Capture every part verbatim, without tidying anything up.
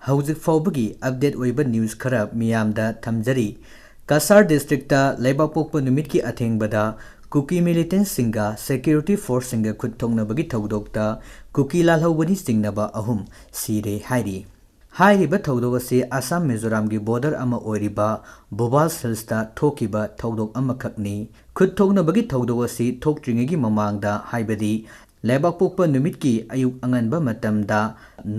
ꯍꯧꯖꯤꯛ ꯐꯥꯎꯕꯒꯤ ꯑꯞꯗꯦꯠ ꯑꯣꯏꯕ ꯅ꯭ꯌꯨꯁ ꯈꯔ ꯃꯤꯌꯥꯝꯗ ꯊꯝꯖꯔꯤ꯫ ꯀꯁꯥꯔ ꯗꯤꯁꯇ꯭ꯔꯤꯛꯇ ꯂꯩꯕꯥꯛꯄꯣꯛꯄ ꯅꯨꯃꯤꯠꯀꯤ ꯑꯊꯦꯡꯕꯗ ꯀꯨꯀꯤ ꯃꯤꯂꯤꯇꯦꯟꯠꯁꯤꯡꯒ ꯁꯦꯀ꯭ꯌꯨꯔꯤꯇꯤ ꯐꯣꯔꯁꯁꯤꯡꯒ ꯈꯨꯠ ꯊꯣꯛꯅꯕꯒꯤ ꯊꯧꯗꯣꯛꯇ ꯀꯨꯀꯤ ꯂꯥꯜꯍꯧꯕꯅꯤ ꯆꯤꯡꯅꯕ ꯑꯍꯨꯝ ꯁꯤꯔꯦ ꯍꯥꯏꯔꯤ꯫ ꯍꯥꯏꯔꯤꯕ ꯊꯧꯗꯣꯛ ꯑꯁꯤ ꯑꯁꯥꯝ ꯃꯤꯖꯣꯔꯥꯝꯒꯤ ꯕꯣꯔꯗꯔ ꯑꯃ ꯑꯣꯏꯔꯤꯕ ꯚꯨꯕꯥꯜ ꯍꯤꯜꯁꯇ ꯊꯣꯛꯈꯤꯕ ꯊꯧꯗꯣꯛ ꯑꯃꯈꯛꯅꯤ꯫ ꯈꯨꯠ ꯊꯣꯛꯅꯕꯒꯤ ꯊꯧꯗꯣꯛ ꯑꯁꯤ ꯊꯣꯛꯇ꯭ꯔꯤꯉꯩꯒꯤ ꯃꯃꯥꯡꯗ, ꯍꯥꯏꯕꯗꯤ ꯂꯩꯕꯥꯛꯄꯣꯛꯄ ꯅꯨꯃꯤꯠꯀꯤ ꯑꯌꯨꯛ ꯑꯉꯟꯕ ꯃꯇꯝꯗ,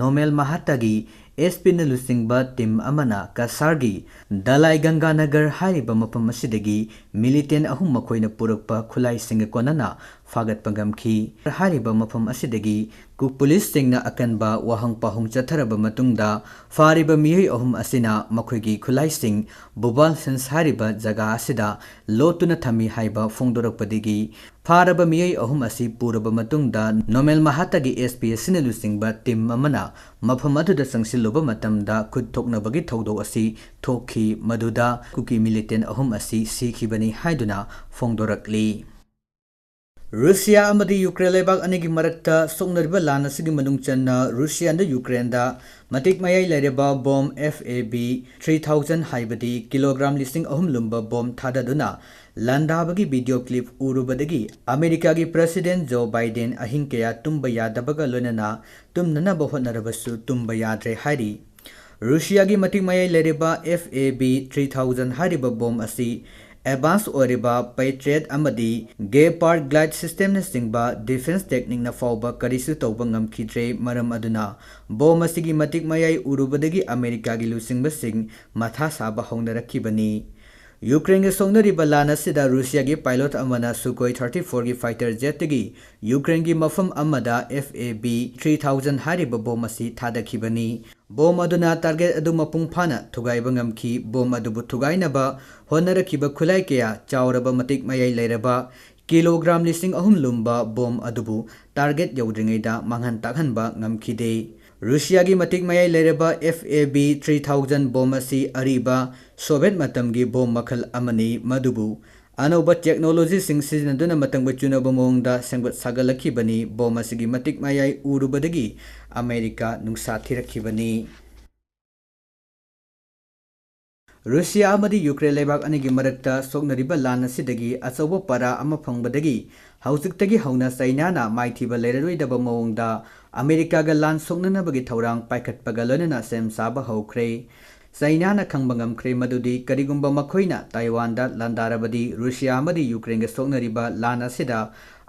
ꯅꯣꯃꯦꯜ ꯃꯍꯥꯇꯥꯒꯤ ꯑꯦꯁ ꯄꯤꯅ ꯂꯨꯆꯤꯡꯕ ꯇꯤꯝ ꯑꯃꯅ ꯀꯁꯥꯔꯒꯤ ꯗꯂꯥꯏ ꯒꯪꯒꯥꯅꯒꯔ ꯍꯥꯏꯔꯤꯕ ꯃꯐꯝ ꯑꯁꯤꯗꯒꯤ ꯃꯤꯂꯤꯇꯦꯟ ꯑꯍꯨꯝ ꯃꯈꯣꯏꯅ ꯄꯨꯔꯛꯄ ꯈꯨꯠꯂꯥꯏꯁꯤꯡꯒ ꯀꯣꯟꯅꯅ ꯐꯥꯒꯠꯄ ꯉꯝꯈꯤ꯫ ꯍꯥꯏꯔꯤꯕ ꯃꯐꯝ ꯑꯁꯤꯗꯒꯤ ꯀꯨꯛ ꯄꯨꯂꯤꯁꯁꯤꯡꯅ ꯑꯀꯟꯕ ꯋꯥꯍꯪ ꯄꯥꯎꯍꯪ ꯆꯠꯊꯔꯕ ꯃꯇꯨꯡꯗ, ꯐꯥꯔꯤꯕ ꯃꯤꯑꯣꯏ ꯑꯍꯨꯝ ꯑꯁꯤꯅ ꯃꯈꯣꯏꯒꯤ ꯈꯨꯠꯂꯥꯏꯁꯤꯡ ꯚꯨꯕꯥꯜ ꯍꯤꯜꯁ ꯍꯥꯏꯔꯤꯕ ꯖꯒꯥ ꯑꯁꯤꯗ ꯂꯣꯠꯇꯨꯅ ꯊꯝꯃꯤ ꯍꯥꯏꯕ ꯐꯣꯡꯗꯣꯔꯛꯄꯗꯒꯤ, ꯐꯥꯔꯕ ꯃꯤꯑꯣꯏ ꯑꯍꯨꯝ ꯑꯁꯤ ꯄꯨꯔꯕ ꯃꯇꯨꯡꯗ, ꯅꯣꯃꯦꯜ ꯃꯍꯥꯇꯥꯒꯤ ꯑꯦꯁ ꯄꯤ ꯑꯁꯤꯅ ꯂꯨꯆꯤꯡꯕ ꯇꯤꯝ ꯑꯃꯅ ꯃꯐꯝ ꯑꯗꯨꯗ ꯆꯪꯁꯤꯜꯂꯨꯕ ꯃꯇꯝꯗ ꯈꯨꯠ ꯊꯣꯛꯅꯕꯒꯤ ꯊꯧꯗꯣꯛ ꯑꯁꯤ ꯊꯣꯛꯈꯤ, ꯃꯗꯨꯗ ꯀꯨꯀꯤ ꯃꯤꯂꯤꯇꯦꯟ ꯑꯍꯨꯝ ꯑꯁꯤ ꯁꯤꯈꯤꯕꯅꯤ ꯍꯥꯏꯗꯨꯅ ꯐꯣꯡꯗꯣꯔꯛꯂꯤ꯫ ꯔꯨꯁꯤꯌꯥ ꯑꯃꯗꯤ ꯌꯨꯀ꯭ꯔꯦꯟ ꯂꯩꯕꯥꯛ ꯑꯅꯤꯒꯤ ꯃꯔꯛꯇ ꯁꯣꯛꯅꯔꯤꯕ ꯂꯥꯟ ꯑꯁꯤꯒꯤ ꯃꯅꯨꯡ ꯆꯟꯅ ꯔꯨꯁꯤꯌꯥꯅ ꯌꯨꯀ꯭ꯔꯦꯟꯗ ꯃꯇꯤꯛ ꯃꯌꯥꯏ ꯂꯩꯔꯕ bomb F A B three thousand, ꯍꯥꯏꯕꯗꯤ ꯀꯤꯂꯣꯒ꯭ꯔꯥꯝ ꯂꯤꯁꯤꯡ ꯑꯍꯨꯝ ꯂꯨꯝꯕ ꯕꯣꯝ ꯊꯥꯗꯗꯨꯅ ꯂꯥꯟꯗꯥꯕꯒꯤ ꯚꯤꯗꯤꯑꯣ ꯀ꯭ꯂꯤꯞ ꯎꯔꯨꯕꯗꯒꯤ ꯑꯃꯦꯔꯤꯀꯥꯒꯤ ꯄ꯭ꯔꯦꯁꯤꯗꯦꯟꯠ ꯖꯣ ꯕꯥꯏꯗꯦꯟ ꯑꯍꯤꯡ ꯀꯌꯥ ꯇꯨꯝꯕ ꯌꯥꯗꯕꯒ ꯂꯣꯏꯅꯅ ꯇꯨꯝꯅꯅꯕ ꯍꯣꯠꯅꯔꯕꯁꯨ ꯇꯨꯝꯕ ꯌꯥꯗ꯭ꯔꯦ ꯍꯥꯏꯔꯤ꯫ ꯔꯨꯁꯤꯌꯥꯒꯤ ꯃꯇꯤꯛ ꯃꯌꯥꯏ ꯂꯩꯔꯤꯕ F A B three thousand ꯍꯥꯏꯔꯤꯕ ꯕꯣꯝ ꯑꯁꯤ ꯑꯦꯗꯚꯥꯟꯁ ꯑꯣꯏꯔꯤꯕ Patriot ꯑꯃꯗꯤ Gepard glide systemꯅꯆꯤꯡꯕ ꯗꯤꯐꯦꯟꯁ ꯇꯦꯛꯅꯤꯛꯅ ꯐꯥꯎꯕ ꯀꯔꯤꯁꯨ ꯇꯧꯕ ꯉꯝꯈꯤꯗ꯭ꯔꯦ꯫ ꯃꯔꯝ ꯑꯗꯨꯅ ꯕꯣꯝ ꯑꯁꯤꯒꯤ ꯃꯇꯤꯛ ꯃꯌꯥꯏ ꯎꯔꯨꯕꯗꯒꯤ ꯑꯃꯦꯔꯤꯀꯥꯒꯤ ꯂꯨꯆꯤꯡꯕꯁꯤꯡ ꯃꯊꯥ ꯁꯥꯕ ꯍꯧꯅꯔꯛꯈꯤꯕꯅꯤ꯫ ꯌꯨꯀ꯭ꯔꯦꯟꯒ ꯁꯣꯛꯅꯔꯤꯕ ꯂꯥꯟ ꯑꯁꯤꯗ ꯔꯨꯁꯤꯌꯥꯒꯤ ꯄꯥꯏꯂꯣꯠ ꯑꯃꯅ Sukhoi thirty fourꯒꯤ ꯐꯥꯏꯇꯔ ꯖꯦꯠꯇꯒꯤ ꯌꯨꯀ꯭ꯔꯦꯟꯒꯤ ꯃꯐꯝ ꯑꯃꯗ F A B three thousand ꯍꯥꯏꯔꯤꯕ ꯕꯣꯝ ꯑꯁꯤ ꯊꯥꯗꯈꯤꯕꯅꯤ꯫ ꯕꯣꯝ ꯑꯗꯨꯅ ꯇꯥꯔꯒꯦꯠ ꯑꯗꯨ ꯃꯄꯨꯡ ꯐꯥꯅ ꯊꯨꯒꯥꯏꯕ ꯉꯝꯈꯤ꯫ ꯕꯣꯝ ꯑꯗꯨꯕꯨ ꯊꯨꯒꯥꯏꯅꯕ ꯍꯣꯠꯅꯔꯛꯈꯤꯕ ꯈꯨꯠꯂꯥꯏ ꯀꯌꯥ, ꯆꯥꯎꯔꯕ ꯃꯇꯤꯛ ꯃꯌꯥꯏ ꯂꯩꯔꯕ ꯀꯤꯂꯣꯒ꯭ꯔꯥꯝ ꯂꯤꯁꯤꯡ ꯑꯍꯨꯝ ꯂꯨꯝꯕ ꯕꯣꯝ ꯑꯗꯨꯕꯨ ꯇꯥꯔꯒꯦꯠ ꯌꯧꯗ꯭ꯔꯤꯉꯩꯗ ꯃꯥꯡꯍꯟ ꯇꯥꯛꯍꯟꯕ ꯉꯝꯈꯤꯗꯦ꯫ ꯔꯨꯁꯤꯌꯥꯒꯤ ꯃꯇꯤꯛ ꯃꯌꯥꯏ ꯂꯩꯔꯕ F A B three thousand bomb ꯑꯁꯤ ꯑꯔꯤꯕ ꯁꯣꯚꯤꯌꯦꯠ ꯃꯇꯝꯒꯤ ꯕꯣꯝ ꯃꯈꯜ ꯑꯃꯅꯤ, ꯃꯗꯨꯕꯨ ꯑꯅꯧꯕ ꯇꯦꯛꯅꯣꯂꯣꯖꯤꯁꯤꯡ ꯁꯤꯖꯤꯟꯅꯗꯨꯅ ꯃꯇꯝꯒ ꯆꯨꯅꯕ ꯃꯑꯣꯡꯗ ꯁꯦꯝꯒꯠ ꯁꯥꯒꯠꯂꯛꯈꯤꯕꯅꯤ꯫ ꯕꯣꯝ ꯑꯁꯤꯒꯤ ꯃꯇꯤꯛ ꯃꯌꯥꯏ ꯎꯔꯨꯕꯗꯒꯤ ꯑꯃꯦꯔꯤꯀꯥ ꯅꯨꯡꯁꯥ ꯊꯤꯔꯛꯈꯤꯕꯅꯤ꯫ ꯔꯨꯁꯤꯌꯥ ꯑꯃꯗꯤ ꯌꯨꯀ꯭ꯔꯦꯟ ꯂꯩꯕꯥꯛ ꯑꯅꯤꯒꯤ ꯃꯔꯛꯇ ꯁꯣꯛꯅꯔꯤꯕ ꯂꯥꯟ ꯑꯁꯤꯗꯒꯤ ꯑꯆꯧꯕ ꯄꯔꯥ ꯑꯃ ꯐꯪꯕꯗꯒꯤ ꯍꯧꯖꯤꯛꯇꯒꯤ ꯍꯧꯅ ꯆꯩꯅꯥꯅ ꯃꯥꯏꯊꯤꯕ ꯂꯩꯔꯔꯣꯏꯗꯕ ꯃꯑꯣꯡꯗ ꯑꯃꯦꯔꯤꯀꯥꯒ ꯂꯥꯟ ꯁꯣꯛꯅꯅꯕꯒꯤ ꯊꯧꯔꯥꯡ ꯄꯥꯏꯈꯠꯄꯒ ꯂꯣꯏꯅꯅ ꯁꯦꯝ ꯁꯥꯕ ꯍꯧꯈ꯭ꯔꯦ꯫ ꯆꯩꯅꯥꯅ ꯈꯪꯕ ꯉꯝꯈ꯭ꯔꯦ ꯃꯗꯨꯗꯤ ꯀꯔꯤꯒꯨꯝꯕ ꯃꯈꯣꯏꯅ ꯇꯥꯏꯋꯥꯟꯗ ꯂꯥꯟꯗꯥꯔꯕꯗꯤ ꯔꯨꯁꯤꯌꯥ ꯑꯃꯗꯤ ꯌꯨꯀ꯭ꯔꯦꯟꯒ ꯁꯣꯛꯅꯔꯤꯕ ꯂꯥꯟ ꯑꯁꯤꯗ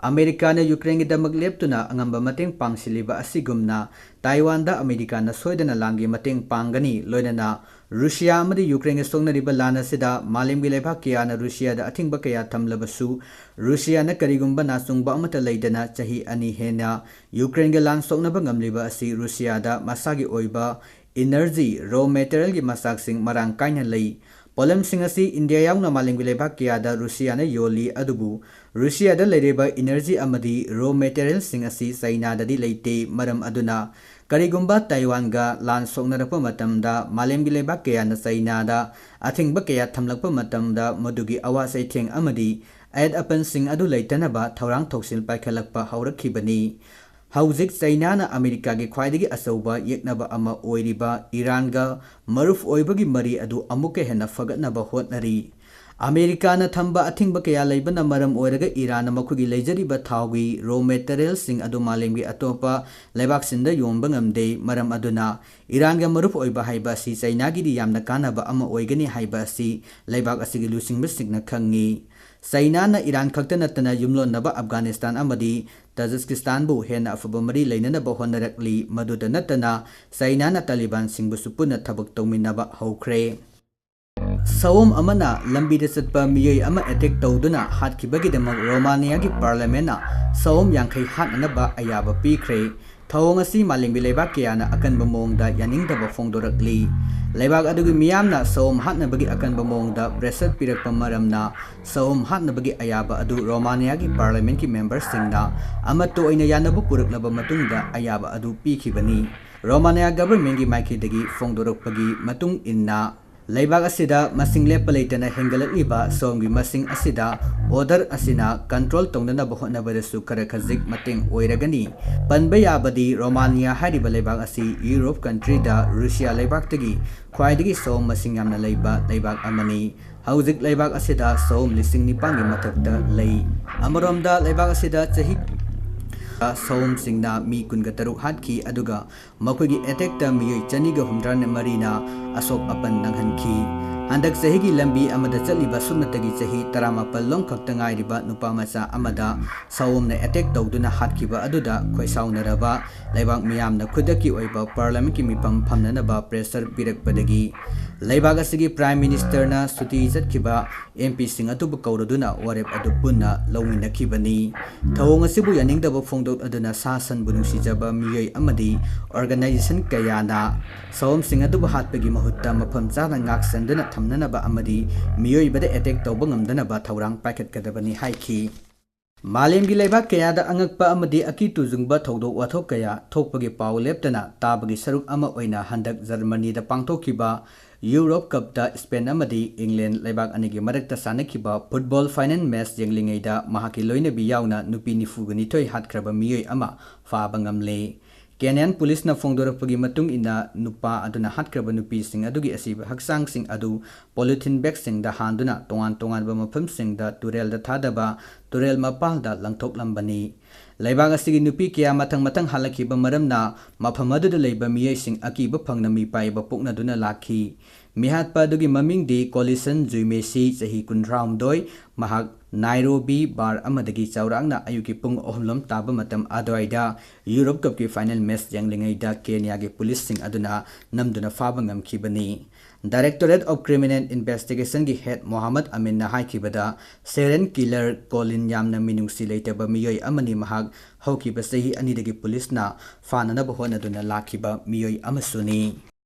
ꯑꯃꯦꯔꯤꯀꯥꯅ ꯌꯨꯀ꯭ꯔꯦꯟꯒꯤꯗꯃꯛ ꯂꯦꯞꯇꯨꯅ ꯑꯉꯝꯕ ꯃꯇꯦꯡ ꯄꯥꯡꯁꯤꯜꯂꯤꯕ ꯑꯁꯤꯒꯨꯝꯅ ꯇꯥꯏꯋꯥꯟꯗ ꯑꯃꯦꯔꯤꯀꯥꯅ ꯁꯣꯏꯗꯅ ꯂꯥꯟꯒꯤ ꯃꯇꯦꯡ ꯄꯥꯡꯒꯅꯤ꯫ ꯂꯣꯏꯅꯅ ꯔꯨꯁꯤꯌꯥ ꯑꯃꯗꯤ ꯌꯨꯀ꯭ꯔꯦꯟꯒ ꯁꯣꯛꯅꯔꯤꯕ ꯂꯥꯟ ꯑꯁꯤꯗ ꯃꯥꯂꯦꯝꯒꯤ ꯂꯩꯕꯥꯛ ꯀꯌꯥꯅ ꯔꯨꯁꯤꯌꯥꯗ ꯑꯊꯤꯡꯕ ꯀꯌꯥ ꯊꯝꯂꯕꯁꯨ, ꯔꯨꯁꯤꯌꯥꯅ ꯀꯔꯤꯒꯨꯝꯕ ꯅꯥꯆꯨꯡꯕ ꯑꯃꯠꯇ ꯂꯩꯗꯅ ꯆꯍꯤ ꯑꯅꯤ ꯍꯦꯟꯅ ꯌꯨꯀ꯭ꯔꯦꯟꯒ ꯂꯥꯟ ꯁꯣꯛꯅꯕ ꯉꯝꯂꯤꯕ ꯑꯁꯤ ꯔꯨꯁꯤꯌꯥꯗ ꯃꯁꯥꯒꯤ ꯑꯣꯏꯕ ꯏꯅꯔꯖꯤ, ꯔꯣ ꯃꯦꯇꯔꯤꯌꯦꯜꯒꯤ ꯃꯆꯥꯛꯁꯤꯡ ꯃꯔꯥꯡ ꯀꯥꯏꯅ ꯂꯩ꯫ ꯄꯣꯠꯂꯝꯁꯤꯡ ꯑꯁꯤ ꯏꯟꯗꯤꯌꯥ ꯌꯥꯎꯅ ꯃꯥꯂꯦꯝꯒꯤ ꯂꯩꯕꯥꯛ ꯀꯌꯥꯗ ꯔꯨꯁꯤꯌꯥꯅ ꯌꯣꯜꯂꯤ, ꯑꯗꯨꯕꯨ ꯔꯨꯁꯤꯌꯥꯗ ꯂꯩꯔꯤꯕ ꯏꯅꯔꯖꯤ ꯑꯃꯗꯤ ꯔꯣ ꯃꯦꯇꯔꯤꯌꯦꯜꯁꯤꯡ ꯑꯁꯤ ꯆꯩꯅꯥꯗꯗꯤ ꯂꯩꯇꯦ꯫ ꯃꯔꯝ ꯑꯗꯨꯅ ꯀꯔꯤꯒꯨꯝꯕ ꯇꯥꯏꯋꯥꯟꯒ ꯂꯥꯟ ꯁꯣꯛꯅꯔꯛꯄ ꯃꯇꯝꯗ ꯃꯥꯂꯦꯝꯒꯤ ꯂꯩꯕꯥꯛ ꯀꯌꯥꯅ ꯆꯩꯅꯥꯗ ꯑꯊꯤꯡꯕ ꯀꯌꯥ ꯊꯝꯂꯛꯄ ꯃꯇꯝꯗ ꯃꯗꯨꯒꯤ ꯑꯋꯥ ꯆꯩꯊꯦꯡ ꯑꯃꯗꯤ ꯑꯌꯦꯠ ꯑꯄꯟꯁꯤꯡ ꯑꯗꯨ ꯂꯩꯇꯅꯕ ꯊꯧꯔꯥꯡ ꯊꯧꯁꯤꯜ ꯄꯥꯏꯈꯠꯂꯛꯄ ꯍꯧꯔꯛꯈꯤꯕꯅꯤ꯫ ꯍꯧꯖꯤꯛ ꯆꯩꯅꯥꯅ ꯑꯃꯦꯔꯤꯀꯥꯒꯤ ꯈ꯭ꯋꯥꯏꯗꯒꯤ ꯑꯆꯧꯕ ꯌꯦꯛꯅꯕ ꯑꯃ ꯑꯣꯏꯔꯤꯕ ꯏꯔꯥꯟꯒ ꯃꯔꯨꯞ ꯑꯣꯏꯕꯒꯤ ꯃꯔꯤ ꯑꯗꯨ ꯑꯃꯨꯛꯀ ꯍꯦꯟꯅ ꯐꯒꯠꯅꯕ ꯍꯣꯠꯅꯔꯤ꯫ ꯑꯃꯦꯔꯤꯀꯥꯅ ꯊꯝꯕ ꯑꯊꯤꯡꯕ ꯀꯌꯥ ꯂꯩꯕꯅ ꯃꯔꯝ ꯑꯣꯏꯔꯒ ꯏꯔꯥꯟꯅ ꯃꯈꯣꯏꯒꯤ ꯂꯩꯖꯔꯤꯕ ꯊꯥꯎꯒꯤ ꯔꯣ ꯃꯦꯇꯔꯤꯌꯦꯜꯁꯤꯡ ꯑꯗꯨ ꯃꯥꯂꯦꯝꯒꯤ ꯑꯇꯣꯞꯄ ꯂꯩꯕꯥꯛꯁꯤꯡꯗ ꯌꯣꯟꯕ ꯉꯝꯗꯦ꯫ ꯃꯔꯝ ꯑꯗꯨꯅ ꯏꯔꯥꯟꯒ ꯃꯔꯨꯞ ꯑꯣꯏꯕ ꯍꯥꯏꯕ ꯑꯁꯤ ꯆꯩꯅꯥꯒꯤꯗꯤ ꯌꯥꯝꯅ ꯀꯥꯟꯅꯕ ꯑꯃ ꯑꯣꯏꯒꯅꯤ ꯍꯥꯏꯕ ꯑꯁꯤ ꯂꯩꯕꯥꯛ ꯑꯁꯤꯒꯤ ꯂꯨꯆꯤꯡꯕꯁꯤꯡꯅ ꯈꯪꯉꯤ꯫ ꯆꯩꯅꯥꯅ ꯏꯔꯥꯟ ꯈꯛꯇ ꯅꯠꯇꯅ ꯌꯨꯝꯂꯣꯟꯅꯕ ꯑꯐꯒꯥꯅꯤꯁꯇꯥꯟ ꯑꯃꯗꯤ ꯇꯥꯖꯤꯀꯤꯁꯇꯥꯟꯕꯨ ꯍꯦꯟꯅ ꯑꯐꯕ ꯃꯔꯤ ꯂꯩꯅꯅꯕ ꯍꯣꯠꯅꯔꯛꯂꯤ꯫ ꯃꯗꯨꯗ ꯅꯠꯇꯅ ꯆꯩꯅꯥꯅ ꯇꯥꯂꯤꯕꯥꯟꯁꯤꯡꯕꯨꯁꯨ ꯄꯨꯟꯅ ꯊꯕꯛ ꯇꯧꯃꯤꯟꯅꯕ ꯍꯧꯈ꯭ꯔꯦ꯫ ꯁꯑꯣꯝ ꯑꯃꯅ ꯂꯝꯕꯤꯗ ꯆꯠꯄ ꯃꯤꯑꯣꯏ ꯑꯃ ꯑꯦꯇꯦꯛ ꯇꯧꯗꯨꯅ ꯍꯥꯠꯈꯤꯕꯒꯤꯗꯃꯛ ꯔꯣꯃꯥꯅꯤꯌꯥꯒꯤ ꯄꯥꯔꯂꯤꯌꯥꯃꯦꯟꯅ ꯁꯑꯣꯝ ꯌꯥꯡꯈꯩ ꯍꯥꯠꯅꯅꯕ ꯑꯌꯥꯕ ꯄꯤꯈ꯭ꯔꯦ꯫ ꯊꯧꯑꯣꯡ ꯑꯁꯤ ꯃꯥꯂꯦꯝꯒꯤ ꯂꯩꯕꯥꯛ ꯀꯌꯥꯅ ꯑꯀꯟꯕ ꯃꯑꯣꯡꯗ ꯌꯥꯅꯤꯡꯗꯕ ꯐꯣꯡꯗꯣꯔꯛꯂꯤ꯫ ꯂꯩꯕꯥꯛ ꯑꯗꯨꯒꯤ ꯃꯤꯌꯥꯝꯅ ꯁꯑꯣꯝ ꯍꯥꯠꯅꯕꯒꯤ ꯑꯀꯟꯕ ꯃꯑꯣꯡꯗ ꯄ꯭ꯔꯦꯁꯔ ꯄꯤꯔꯛꯄ ꯃꯔꯝꯅ ꯁꯑꯣꯝ ꯍꯥꯠꯅꯕꯒꯤ ꯑꯌꯥꯕ ꯑꯗꯨ ꯔꯣꯃꯥꯅꯤꯌꯥꯒꯤ ꯄꯥꯔꯂꯤꯌꯥꯃꯦꯟꯒꯤ ꯃꯦꯝꯕꯔꯁꯤꯡꯅ ꯑꯃꯠꯇ ꯑꯣꯏꯅ ꯌꯥꯅꯕ ꯄꯨꯔꯛꯂꯕ ꯃꯇꯨꯡꯗ ꯑꯌꯥꯕ ꯑꯗꯨ ꯄꯤꯈꯤꯕꯅꯤ꯫ ꯔꯣꯃꯥꯅꯤꯌꯥ ꯒꯚꯔꯟꯃꯦꯟꯒꯤ ꯃꯥꯏꯀꯩꯗꯒꯤ ꯐꯣꯡꯗꯣꯔꯛꯄꯒꯤ ꯃꯇꯨꯡ ꯏꯟꯅ, ꯂꯩꯕꯥꯛ ꯑꯁꯤꯗ ꯃꯁꯤꯡ ꯂꯦꯞꯄ ꯂꯩꯇꯅ ꯍꯦꯟꯒꯠꯂꯛꯂꯤꯕ ꯁꯣꯝꯒꯤ ꯃꯁꯤꯡ ꯑꯁꯤꯗ order ꯑꯁꯤꯅ control ꯇꯧꯅꯅꯕ ꯍꯣꯠꯅꯕꯗꯁꯨ ꯈꯔ ꯈꯖꯤꯛ ꯃꯇꯦꯡ ꯑꯣꯏꯔꯒꯅꯤ꯫ ꯄꯟꯕ ꯌꯥꯕꯗꯤ, ꯔꯣꯃꯥꯅꯤꯌꯥ ꯍꯥꯏꯔꯤꯕ ꯂꯩꯕꯥꯛ ꯑꯁꯤ ꯌꯨꯔꯣꯞ countryꯗ ꯔꯨꯁꯤꯌꯥ ꯂꯩꯕꯥꯛꯇꯒꯤ ꯈ꯭ꯋꯥꯏꯗꯒꯤ ꯁꯣꯝ ꯃꯁꯤꯡ ꯌꯥꯝꯅ ꯂꯩꯕ ꯂꯩꯕꯥꯛ ꯑꯃꯅꯤ꯫ ꯍꯧꯖꯤꯛ ꯂꯩꯕꯥꯛ ꯑꯁꯤꯗ ꯁꯣꯝ ꯂꯤꯁꯤꯡ ꯅꯤꯄꯥꯟꯒꯤ ꯃꯊꯛꯇ ꯂꯩ꯫ ꯑꯃꯔꯣꯝꯗ, ꯂꯩꯕꯥꯛ ꯑꯁꯤꯗ ꯆꯍꯤ ꯁꯣꯝꯁꯤꯡꯅ ꯃꯤ ꯀꯨꯟꯒ ꯇꯔꯨꯛ ꯍꯥꯠꯈꯤ, ꯑꯗꯨꯒ ꯃꯈꯣꯏꯒꯤ attackꯇ ꯃꯤꯑꯣꯏ ꯆꯅꯤꯒ ꯍꯨꯝꯗ꯭ꯔꯥ ꯃꯔꯤꯅ ꯑꯁꯣꯛ ꯑꯄꯟ ꯅꯪꯍꯟꯈꯤ꯫ ꯍꯟꯗꯛ ꯆꯍꯤꯒꯤ ꯂꯝꯕꯤ ꯑꯃꯗ ꯆꯠꯂꯤꯕ ꯁꯨꯞꯅꯇꯒꯤ ꯆꯍꯤ ꯇꯔꯥꯃꯥꯄꯜ ꯂꯣꯝ ꯈꯛꯇ ꯉꯥꯏꯔꯤꯕ ꯅꯨꯄꯥ ꯃꯆꯥ ꯑꯃꯗ ꯁꯑꯣꯝꯅ attack ꯇꯧꯗꯨꯅ ꯍꯥꯠꯈꯤꯕ ꯑꯗꯨꯗ ꯈꯣꯏꯁꯥꯎꯅꯔꯕ ꯂꯩꯕꯥꯛ ꯃꯤꯌꯥꯝꯅ ꯈꯨꯗꯛꯀꯤ ꯑꯣꯏꯕ parliamentꯀꯤ ꯃꯤꯐꯝ ꯐꯝꯅꯅꯕ pressure ꯄꯤꯔꯛꯄꯗꯒꯤ ꯂꯩꯕꯥꯛ ꯑꯁꯤꯒꯤ Prime Ministerꯅ ꯁꯨꯇꯤ ꯆꯠꯈꯤꯕ MPꯁꯤꯡ ꯑꯗꯨꯕꯨ ꯀꯧꯔꯗꯨꯅ ꯋꯥꯔꯦꯞ ꯑꯗꯨ ꯄꯨꯟꯅ ꯂꯧꯃꯤꯟꯅꯈꯤꯕꯅꯤ꯫ ꯊꯧꯑꯣꯡ ꯑꯁꯤꯕꯨ ꯌꯥꯅꯤꯡꯗꯕ ꯐꯣꯡꯗꯣꯛꯂꯗꯨꯅ ꯁꯥ ꯁꯟꯕꯨ ꯅꯨꯡꯁꯤꯖꯕ ꯃꯤꯑꯣꯏ ꯑꯃꯗꯤ organization ꯀꯌꯥꯅ ꯁꯑꯣꯝꯁꯤꯡ ꯑꯗꯨꯕꯨ ꯍꯥꯠꯄꯒꯤ ꯃꯍꯨꯠꯇ ꯃꯐꯝ ꯆꯥꯅ ꯉꯥꯛꯁꯦꯟꯗꯨꯅ ꯊꯝꯅꯅꯕ ꯑꯃꯗꯤ ꯃꯤꯑꯣꯏꯕꯗ attack ꯇꯧꯕ ꯉꯝꯗꯅꯕ ꯊꯧꯔꯥꯡ ꯄꯥꯏꯈꯠꯀꯗꯕꯅꯤ ꯍꯥꯏꯈꯤ꯫ ꯃꯥꯂꯦꯝꯒꯤ ꯂꯩꯕꯥꯛ ꯀꯌꯥꯗ ꯑꯉꯛꯄ ꯑꯃꯗꯤ ꯑꯀꯤ ꯇꯨꯖꯨꯡꯕ ꯊꯧꯗꯣꯛ ꯋꯥꯊꯣꯛ ꯀꯌꯥ ꯊꯣꯛꯄꯒꯤ ꯄꯥꯎ ꯂꯦꯞꯇꯅ ꯇꯥꯕꯒꯤ ꯁꯔꯨꯛ ꯑꯃ ꯑꯣꯏꯅ ꯍꯟꯗꯛ ꯖꯔꯃꯅꯤꯗ ꯄꯥꯡꯊꯣꯛꯈꯤꯕ Europe Cupꯇ Spain ꯑꯃꯗꯤ England ꯂꯩꯕꯥꯛ ꯑꯅꯤꯒꯤ ꯃꯔꯛꯇ ꯁꯥꯟꯅꯈꯤꯕ football final match ꯌꯦꯡꯂꯤꯉꯩꯗ ꯃꯍꯥꯛꯀꯤ ꯂꯣꯏꯅꯕꯤ ꯌꯥꯎꯅ ꯅꯨꯄꯤ ꯅꯤꯐꯨꯒ ꯅꯤꯊꯣꯏ ꯍꯥꯠꯈ꯭ꯔꯕ ꯃꯤꯑꯣꯏ ꯑꯃ ꯐꯥꯕ ꯉꯝꯂꯦ꯫ Kenyan policeꯅ ꯐꯣꯡꯗꯣꯔꯛꯄꯒꯤ ꯃꯇꯨꯡ ꯏꯟꯅ, ꯅꯨꯄꯥ ꯑꯗꯨꯅ ꯍꯥꯠꯈ꯭ꯔꯕ ꯅꯨꯄꯤꯁꯤꯡ ꯑꯗꯨꯒꯤ ꯑꯁꯤꯕ ꯍꯛꯆꯥꯡꯁꯤꯡ ꯑꯗꯨ polythene bagꯁꯤꯡꯗ ꯍꯥꯟꯗꯨꯅ ꯇꯣꯉꯥꯟ ꯇꯣꯉꯥꯟꯕ ꯃꯐꯝꯁꯤꯡꯗ ꯇꯨꯔꯦꯜꯗ ꯊꯥꯗꯕ ꯇꯨꯔꯦꯜ ꯃꯄꯥꯜꯗ ꯂꯪꯊꯣꯛꯂꯝꯕꯅꯤ꯫ ꯂꯩꯕꯥꯛ ꯑꯁꯤꯒꯤ ꯅꯨꯄꯤ ꯀꯌꯥ ꯃꯊꯪ ꯃꯊꯪ ꯍꯜꯂꯛꯈꯤꯕ ꯃꯔꯝꯅ ꯃꯐꯝ ꯑꯗꯨꯗ ꯂꯩꯕ ꯃꯤꯑꯣꯏꯁꯤꯡ ꯑꯀꯤꯕ ꯐꯪꯅ ꯃꯤꯄꯥꯏꯕ ꯄꯣꯛꯅꯗꯨꯅ ꯂꯥꯛꯈꯤ꯫ ꯃꯤꯍꯥꯠꯄ ꯑꯗꯨꯒꯤ ꯃꯃꯤꯡꯗꯤ Collison Dzuimesi, ꯆꯍꯤ ꯀꯨꯟꯊ꯭ꯔꯥꯍꯨꯝꯗꯣꯏ, ꯃꯍꯥꯛ Nairobi bar ꯑꯃꯗꯒꯤ ꯆꯥꯎꯔꯥꯛꯅ ꯑꯌꯨꯛꯀꯤ ꯄꯨꯡ ꯑꯍꯨꯝ ꯂꯣꯝ ꯇꯥꯕ ꯃꯇꯝ ꯑꯗꯨꯋꯥꯏꯗ Europe Cupꯀꯤ final match ꯌꯦꯡꯂꯤꯉꯩꯗ Kenyaꯒꯤ policeꯁꯤꯡ ꯑꯗꯨꯅ ꯅꯝꯗꯨꯅ ꯐꯥꯕ ꯉꯝꯈꯤꯕꯅꯤ꯫ Directorate of Criminal Investigationꯒꯤ head Mohammed Aminꯅ ꯍꯥꯏꯈꯤꯕꯗ, serial killer Collison ꯌꯥꯝꯅ ꯃꯤꯅꯨꯡꯁꯤ ꯂꯩꯇꯕ ꯃꯤꯑꯣꯏ ꯑꯃꯅꯤ, ꯃꯍꯥꯛ ꯍꯧꯈꯤꯕ ꯆꯍꯤ ꯑꯅꯤꯗꯒꯤ policeꯅ ꯐꯥꯅꯅꯕ ꯍꯣꯠꯅꯗꯨꯅ ꯂꯥꯛꯈꯤꯕ ꯃꯤꯑꯣꯏ ꯑꯃꯁꯨꯅꯤ꯫